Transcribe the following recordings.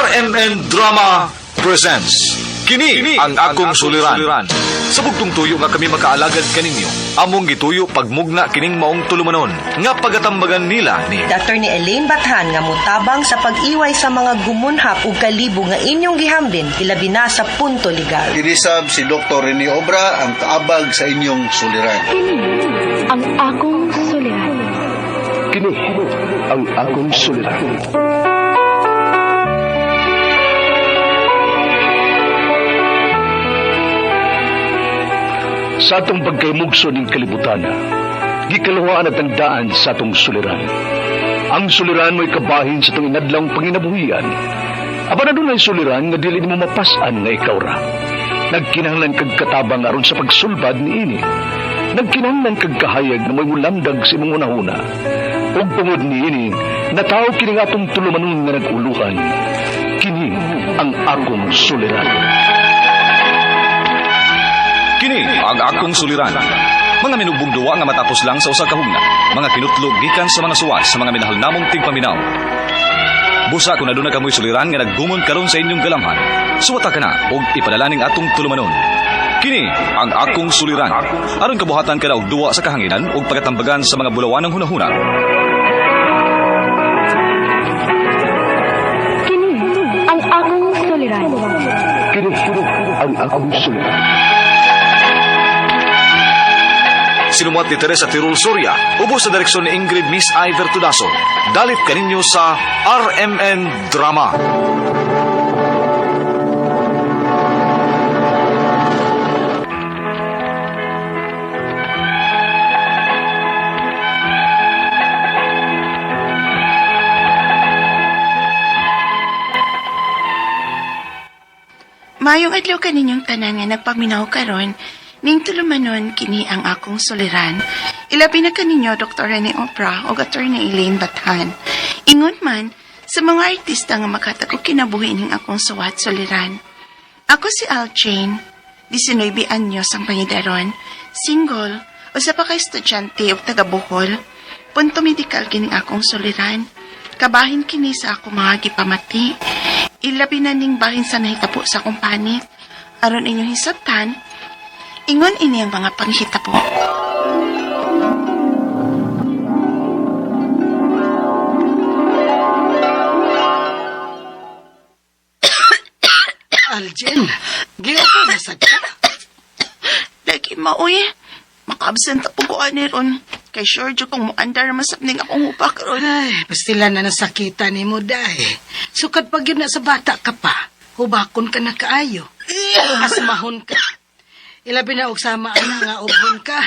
RMN Drama presents Kini ang akong suliran. Sa bugtong tuyo nga kami makaalagad kaninyo, among gituyo pagmugna kining maong tulumanon nga pagatambagan nila ni Attorney Elaine Bathan nga mutabang sa pag-iway sa mga gumunhap ug kalibo nga inyong gihambin ilabi na sa punto legal. Inisab si Dr. Rene Obra ang kaabag sa inyong suliran. Kini ang akong suliran. Kini ang akong suliran. Sa atong pagkaymugso ning kalibutan, gikaluhaan at ang daan sa atong suliran. Ang suliran mo'y kabahin sa atong inadlang panginabuhian. Apan adunay suliran nga dili nimo mapas-an nga ikaw ra. Nagkinahanglan kag katabang aron sa pagsulbad niini. Nagkinahanglan kag kahayag nga mo'y mulamdag sa imong hunahuna. Ug tungod niini, nataw kini nga atong tulumanon nga nag-uluhan. Kini ang akong suliran. Kini ang akong suliran. Mga minugbong duwa nga matapos lang sa usa ka hugna. Mga kinutlog gikan sa mga suwat sa mga minahal namong tigpaminaw. Busa kung aduna kamoy suliran nga naggumon karon sa inyong galamhan. Suwata ka na og ipadala ning atong tulumanon. Kini ang akong suliran. Aron kabuhatan ka na og duwa sa kahanginan ug pagatambagan sa mga bulawanang hunahuna. Kini ang akong suliran. Kini ang akong suliran. Sinumuat ni Teresa Tirul Soria, ubos sa direksyon ni Ingrid Miss Iver Tudaso. Dalit kaninyo sa RMN Drama. Mayong adlaw kaninyong tanan nga nagpaminaw karon, ning tulumanon kini ang akong suliran. Ilabi na kaninyo Dr. Rene Opra o Attorney Elaine Bathan. Ingon man sa mga artista nga makatag og kinabuhi ning akong suwat suliran. Ako si Al Jane, 19 anyos ang pangidaron, single, usa pa ka estudyante ug taga Bohol. Punto medikal kining akong suliran. Kabahin kini sa ako mga gipamati. Ilabi na ning bahin sa nahitabo sa akong panit. Aron inyong hisabtan, ingon ini ang mga panghitabo. Aljen, giupo na sad ka. Lagi maoy, maka-absent po ko ani ron. Kay sure jud kong muandar masab ning akong upak ron. Ay, pastila na nasakita ni mo day. Sukad pag yun na sa bata ka pa, hubakon ka na kaayo. Asmahon ka. Ilabi na og sama ana nga ubhon ka.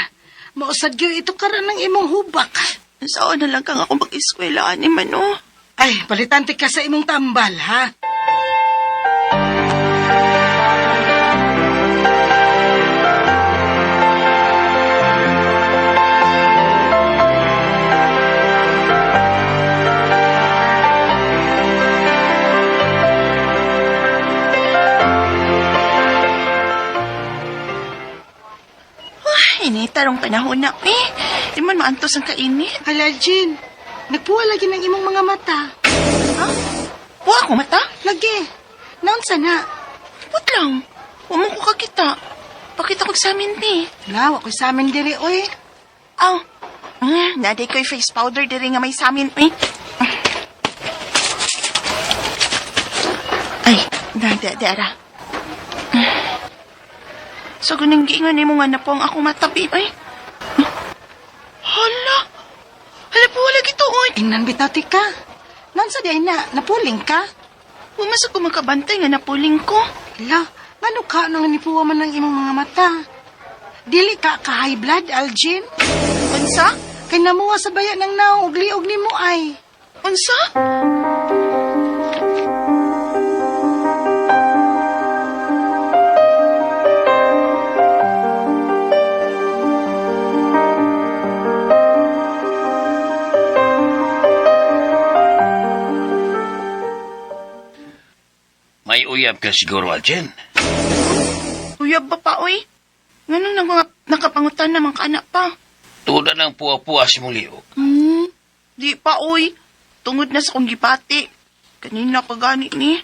Mausad gyud ito karan ng imong hubak. Saan na lang kang ako mag-eskwela ani man oh. Ay, palitante ka sa imong tambal, ha? Ay, ini tarong panahon na eh. Di man maantos ang kainit. Hala, Aljen, nagpuwa lagi ng imong mga mata. Ha? Wa ako mata? Lagi, naunsa na? Put lang. Wa mo ko kakita. Pakita ko sa amin ni. Wala, wa ko'y sa amin diri, oy. Aw. Naday ko'y face powder diri nga may samin eh. Ay, nade di ara. So guning giingon nimo nga na po ang akong matabi ay. Hala. Hala po wala gito oy. Tingnan bitaw ti ka. Naunsa di ay na, napuling ka? Wa man sa ko makabantay nga napuling ko. Hala, ngano ka nang nipuwa man ang imong mga mata? Dili ka ka high blood, Algin? Unsa? Kay namuha sa baya ng naong ug liog nimo ay. Unsa? May uyab ka siguro, Aljen. Uyab ba pa oy? Nganong nang mga nakapangutan naman ka anak pa? Tuda ng puwa-puwa si mong liog. Di pa oy. Tungod na sa kong gipati. Kanina pa gani ni.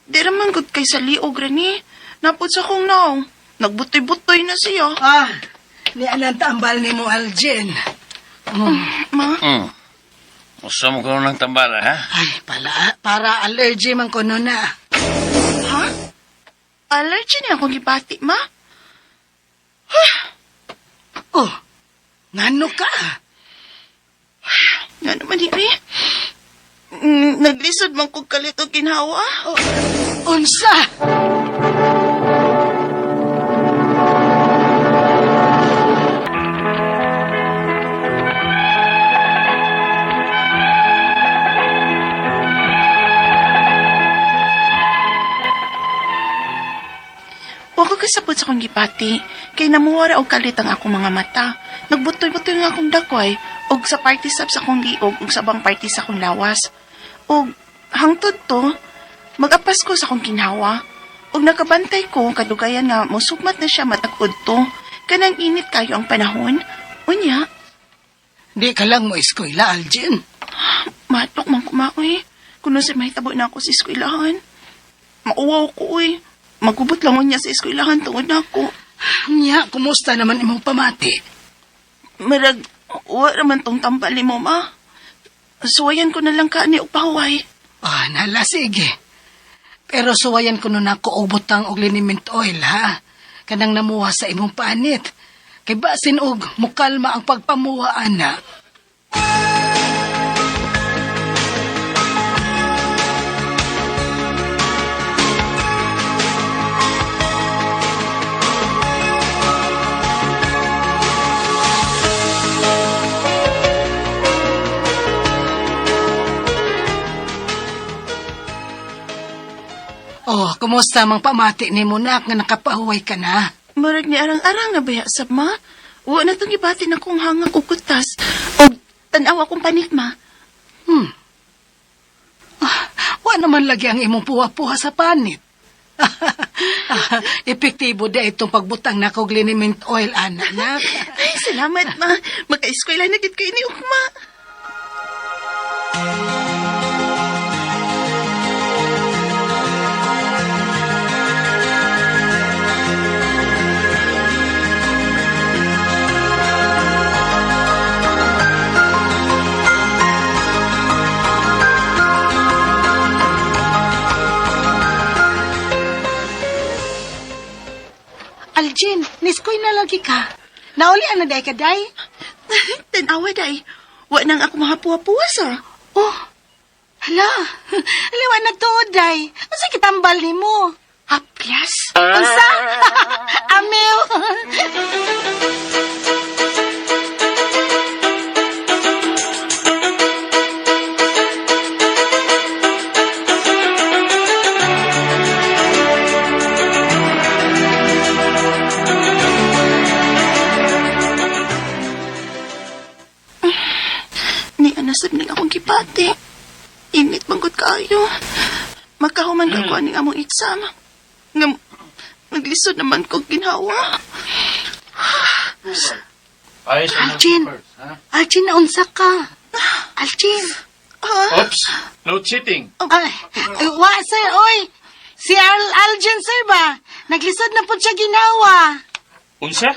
Di raman gud kay sa liog rani. Napod sa kong naong. Nagbutoy-butoy na siya. Ah, ni anang tambal ni mo, Aljen. Ma, Usa mo ko ng tambala, ha? Ay, pala, para allergy man ko nun na. ha? Allergy niya akong gibati, ma. Oh, ngano ka? Nga naman ini. Naglisod man kog kalit og ginhawa. Oh, unsa? Wa ko kasabot sa akong gibati, kay namuwara og kalit ang akong mga mata. Nagbutoy-butoy nga akong dakway, og sa party sab sa akong liog ug sa ubang party sa akong lawas. Og hangtod to, magapas ko sa akong kinhawa. Og nakabantay ko kadugayan nga mosugmat na siya matag-ud to. Kanang init kayo ang panahon. Unya, Di ka lang mo eskwela, Aljen. matok man kumaoy. Kuno sa mahitabo na ako sa eskwelahan. Mauwaw ko oy. Magubot lang unya sa eskwelahan tungod na ako. Nya, kumusta naman imong pamati? Marag, wa raman tong tambali mo, ma. Suwayan ko na lang ka ni Upaway. Ah, nala, sige. Pero suwayan ko nun ako og butang og liniment oil, ha? Kanang namuha sa imong panit. Kay basin og mukalma ang pagpamuha, ana. Oh, kumusta mang pamati ni mo nak nga nakapahuway ka na? Marag ni arang-arang na baya sab, ma. Wa na tong gibati na kong hangak og kutas. Og tanaw akong panik, ma. Wa naman lagi ang imong puha-puha sa panit. Epektibo da itong pagbutang na kog liniment oil, ana, nak. Ay, salamat, ma. Maka-eskwela na gid kayo ni Ugma. Aljin, niskoy na lagi ka. Nauli na day ka, day? Tanawa, day. Wa nang ako mahapuha-puha sa. Oh, hala. Hala, wa nagtuod, day. Unsa kitambal nimo? Haplas. Unsa? Amiw. Ni anasab ning akong gibati. Init manggod kaayo. Magkahuman ka ko aning among exam. Nga naglisod naman ko ginhawa. Aljin. Aljin, naunsa ka? Aljin. Oops! No cheating. Ay, ay, wa, sir, oy. Si Aljin, sir ba? Naglisod na po siya ginawa. Unsa?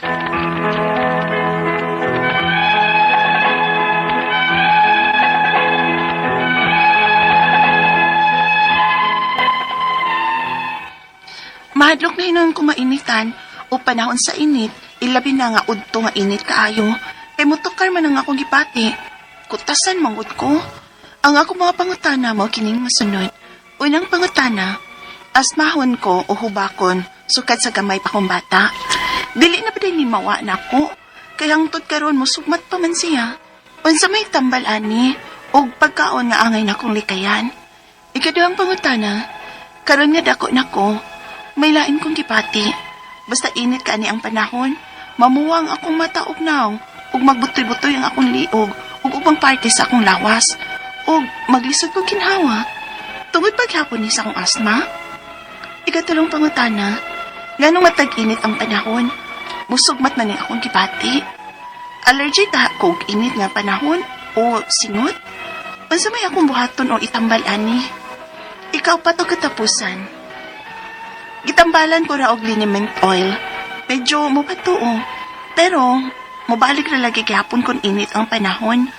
Mahadlok na hinon ko mainitan o panahon sa init, ilabi na nga udto nga init kaayo. Kay mutukar man ang akong gipati. Kutasan mangud ko. Ang ako mga pangutana mo kining masunod. Unang pangutana, asmahon ko o hubakon sukad sa gamay pa kong bata. Dili na pa din ni mawa na ako. Kay hangtod karon musugmat pa man siya. Unsa may tambal ani og pagkaon nga angay na kong likayan. Ikaduhang pangutana, karon nga dako nako, may lain kong gipati. Basta init ka ani ang panahon, mamuwang akong mata og naw, ug magbutoy-butoy ang akong liog, ug ubang parte sa akong lawas, ug maglisod ko kinhawa. Tungod paghapon ni sa akong asma. Ikatulong pangutana, nganong matag-init ang panahon, musugmat na ni akong gipati. Allergic ta ko og init nga panahon o singot? Unsa may akong buhaton o itambal ani? Ikaw pa to katapusan. Gitambalan ko ra og liniment oil. Medyo mopatuo. Pero mobalik ra lagi gihapon kon init ang panahon.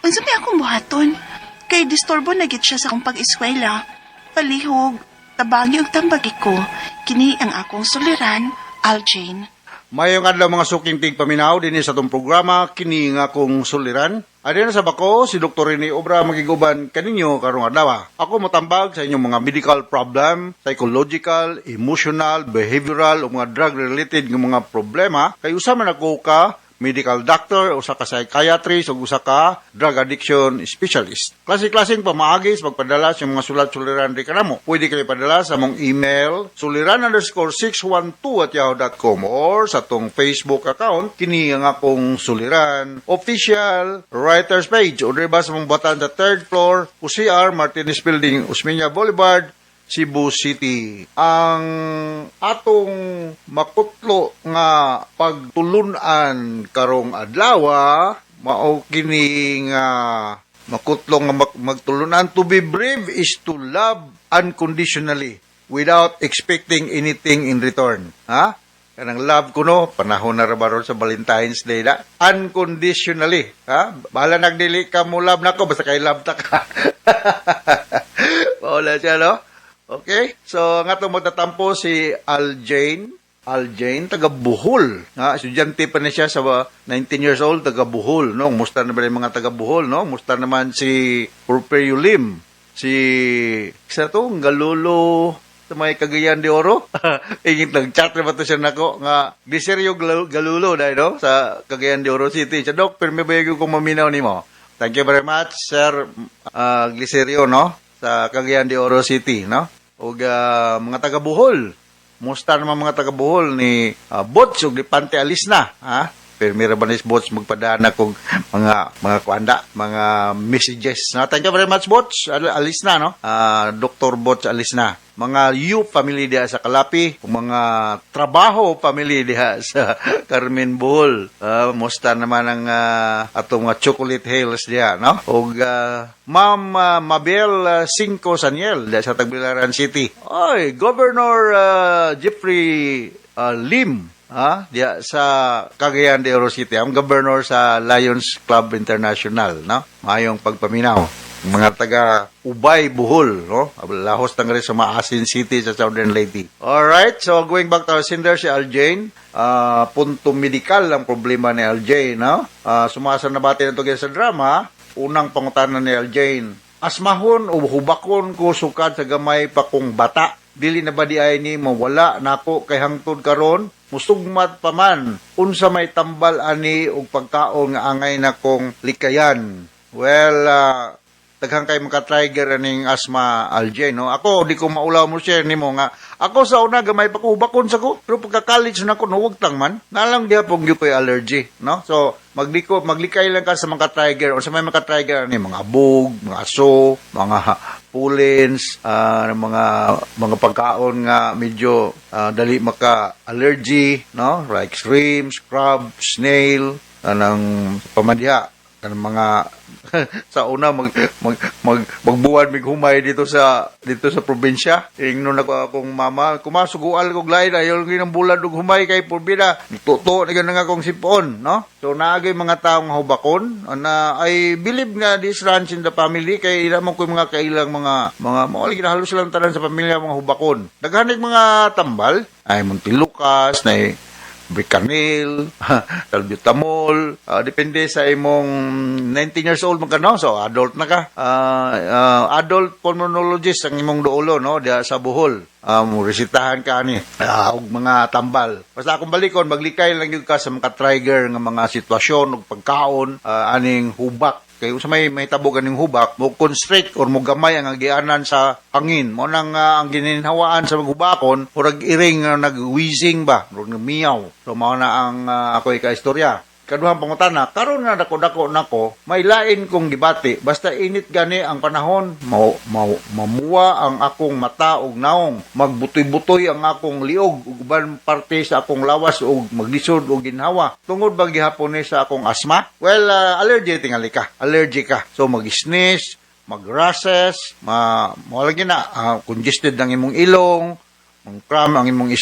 Unsa may akong buhaton? Kay disturbo na gid siya sa akong pag-eskwela. Palihog, tabangi og tambagi ko. Kini ang akong suliran, Aljane. Mayong adlaw, mga suking tigpaminaw, dinhi sa atong programa Kini nga Akong Suliran. Adina sa bako si Dr. Rene Obra magiguban kaninyo karong adlaw. Ako motambag sa inyong mga medical problem, psychological, emotional, behavioral o mga drug related nga mga problema kay usa man ako ka medical doctor, usa ka psychiatrist ug usa ka drug addiction specialist. Klase-klaseng pamaagi sa pagpadala sa mga sulat suliran di kanamo. Pwede kayo padala sa among email suliran_612@yahoo.com or sa atong Facebook account Kini ang Akong Suliran Official Writers Page o ba sa among batan sa third floor, UCR Martinez Building, Osmeña Boulevard, Cebu City. Ang atong makutlo nga pagtulunan karong adlaw mao kini nga makutlo nga magtulunan: to be brave is to love unconditionally without expecting anything in return. Ha? Kanang love kuno, panahon na ra ba ron sa Valentine's Day na? Unconditionally. Ha? Bahala nagdili ka mo love nako, basta kay love ta ka. Wala siya, no? Okay? So, nga to magtatampo si Aljane. Aljane, taga Bohol. Nga, estudyante pa na siya sa 19 years old, taga Bohol. No? Musta na ba yung mga taga Bohol, no? Musta naman si Porfirio Lim. Si, isa to, Galulo, sa may Cagayan de Oro. Ingit nag-chat na ba to siya nako nga Glicerio Galulo dahil no sa Cagayan de Oro City. Siya, "Dok, pero may bayag kong maminaw nimo." Thank you very much, Sir Glicerio, no, sa Cagayan de Oro City, no. Ug mga taga Bohol. Musta naman mga taga Bohol ni Bots ug ni Pante Alisna, ha? Pero mira ba ni Bots magpadana kog mga kuanda, mga messages. No? Thank you very much, Bots. Alisna, no? Dr. Bots Alisna. Mga U family diha sa Kalapi, ug mga trabaho family diha sa Carmen, Bohol. Musta naman ang atong mga Chocolate Hills diha, no? Ug Ma'am Mabel Cinco Saniel diha sa Tagbilaran City. Oy, Governor Jeffrey Lim, ha, diya sa Cagayan de Oro City, ang governor sa Lions Club International, no? Maayong pagpaminaw. Mga taga Ubay, Bohol, no? Lahos tangari sa Maasin City sa Southern Leyte. Alright, so going back to our sender, si Aljane, punto medical ang problema ni Aljane, no? Sumasa nabati na to sa drama, unang pangutana ni Aljane, "Asmahon o hubakon ko sukad sa gamay pa kong bata? Dili na ba di ay ni mawala nako kay hangtod karon musugmat pa man? Unsa may tambal ani og pagkaon nga angay na kong likayan?" Well, daghan kay maka-trigger aning asthma, Aljane, no? Ako, di ko maulaw mo share nimo nga ako sa una gamay pa ko hubakon sa ko, pero pagka college na ako nawagtang man nalang diha pong gyud ko'y allergy, no? So magliko maglikay lang ka sa mga trigger o sa may mga trigger ani mga bug, mga aso, mga pollens, mga pagkaon nga medyo dali maka allergy, no? Like shrimps, crab, snail, anang pamadya kanang mga sa una mag mag, mag magbuwan mig humay dito sa probinsya. Ingnon nako akong mama, kumasugual kog lain, ayaw lang bulan og humay kay purbida tuto na nga akong sipon, no? So naagay mga taong hubakon na I believe nga this runs in the family kay ila mo ko mga kailang mga mao lagi halos lang tanan sa pamilya mga hubakon. Daghan mga tambal ay Montelukast na Bricanil, Salbutamol, depende sa imong 19 years old man ka, no? So adult na ka. Adult pulmonologist ang imong duolo, no, diha sa Bohol. Mo resetahan ka ani og mga tambal. Basta akong balikon, maglikay lang gyud ka sa mga trigger nga mga sitwasyon ug pagkaon aning hubak kay sa may mahitabo ganing hubak mo constrict or mo gamay ang agianan sa hangin mo nang ang gininhawaan sa maghubakon murag iring nga nag-wheezing ba, murag nagmiyaw. So mao na ang ako'y kaistorya. Kaduhang pangutana, karon nga dako-dako nako, may lain kong gibati. Basta init gani ang panahon, mau, mau, mamuwa ang akong mata ug naong, magbutoy-butoy ang akong liog ug uban parte sa akong lawas ug maglisod og ginhawa. Tungod ba gihapon ni sa akong asma? Well, allergy tingali ka. Allergy ka. So mag-sneeze, mag-rashes, ma mo lagi na congested ang imong ilong, Mang cramp ang imong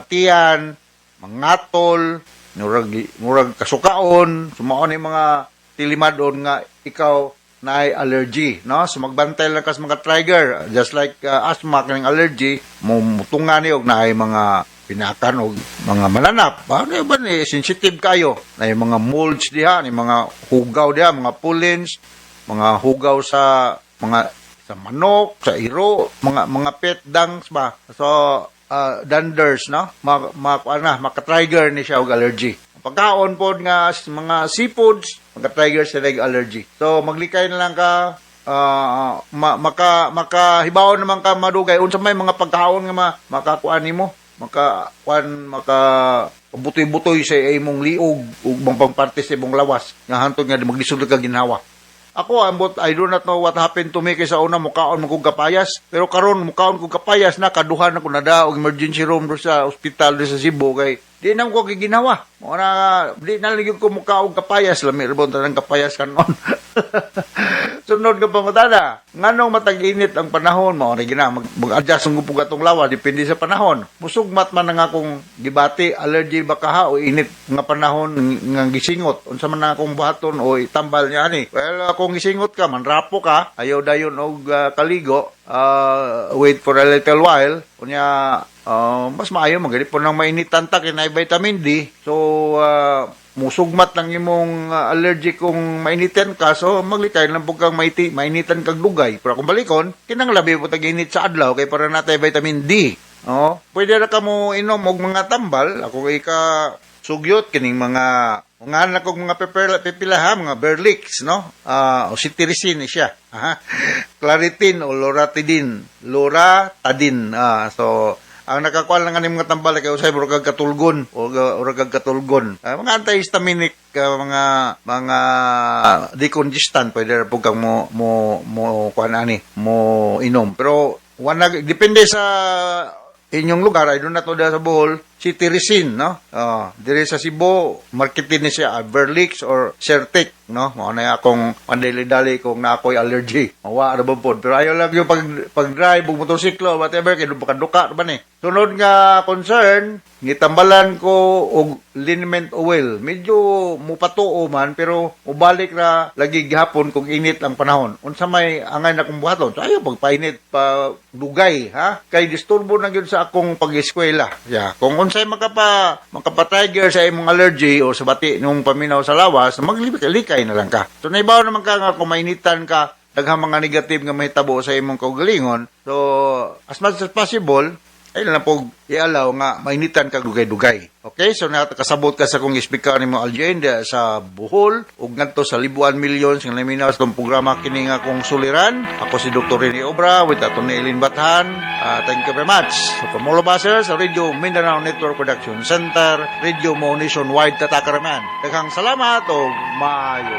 tiyan, mangatol, murag murag kasukaon, sumao ni mga tilimadon nga ikaw naay allergy, no? So magbantay lang ka sa mga trigger, just like asthma, kaning allergy, mo mutunga ni og naay mga pinakan og mga malanap. Ano ba ni sensitive kayo? Naay mga molds diha, ni mga hugaw diha, mga pollens, mga hugaw sa mga sa manok, sa iro, mga pet dungs ba. So danders, no? Ma, ma na, maka-trigger ni siya og allergy. Pagkaon pod nga mga seafoods, maka-trigger sila og allergy. So maglikay na lang ka, maka makahibaw naman ka madugay unsa may mga pagkaon nga makakuan nimo, maka kuan, maka butoy-butoy sa imong liog ug mga pangparte sa imong lawas nga hantod nga maglisod ka ginhawa. Ako, ambot, I do not know what happened to me kay sa una mukaon mo kog kapayas. Pero karon mukaon kog kapayas na kaduha na ko nada og emergency room do sa ospital do sa Cebu kay di na ko ginawa. Mo na di na lagi ko mukaon kapayas, lami ra tanang kapayas kanon. Sunod nga pangutana, nganong matag-init ang panahon mao ni gina mag-adjust ang gupog atong lawas depende sa panahon. Musugmat man ang akong gibati, allergy ba kaha o init nga panahon nga gisingot. Unsa man ang akong buhaton o itambal niya ani? Well, kung gisingot ka, manrapo ka, ayaw dayon og kaligo, wait for a little while, unya mas maayo magani po nang mainitan ta kay naay vitamin D. So musugmat lang imong allergy kung mainitan ka, so maglikay lang po kang mainitan kag dugay. Pero kung balikon, kinang labi po tag init sa adlaw kay para natay vitamin D. Oh, pwede ra ka mo inom og mga tambal. Ako ika sugyot kining mga mga kog mga pepila ha, mga Berlix, no? O cetirizine siya. Aha. Claritin o loratadine. Loratadine. So ang nakakuha lang ani mga tambal kay usay murag kag katulgon o murag kag katulgon. Mga antihistaminic, mga mga decongestant, pwede ra pud kang mo kuan ani, mo inom. Pero wala, depende sa inyong lugar. I do not know sa Bohol, cetirizine, no? Dire sa Cebu, marketing ni siya Berlix or Certic, no? Mao na akong pandali-dali kung na ako'y allergy. Mawa ra ba pod. Pero ayaw lang yung pag drive og motorsiklo, whatever, kay duka ba ni. Sunod nga concern, gitambalan ko og liniment oil. Medyo mupatuo man pero mubalik ra lagi gihapon kung init ang panahon. Unsa may angay na kong buhaton? So ayaw pagpainit pa dugay ha, kay disturbo na gyud sa akong pag-eskwela. Yeah, kung unsay makapa-trigger sa imong allergy o sa bati nung paminaw sa lawas, maglikay na lang ka. So naibaw naman ka nga kung mainitan ka, daghang mga negative nga mahitabo sa imong kaugalingon. So as much as possible, ay lang po i-allow nga mainitan ka dugay-dugay. Okay, so nakasabot ka sa kong speaker nimo, Aljen sa Bohol ug ngadto sa Libuan Millions nga naminaw sa atong programa kini nga akong suliran. Ako si Dr. Rene Obra with Atty. Eileen Bathan. Thank you very much. So from all of us here sa Radio Mindanao Network Production Center, Radio Mo Nationwide, Tatakaraman. Daghang salamat o maayo.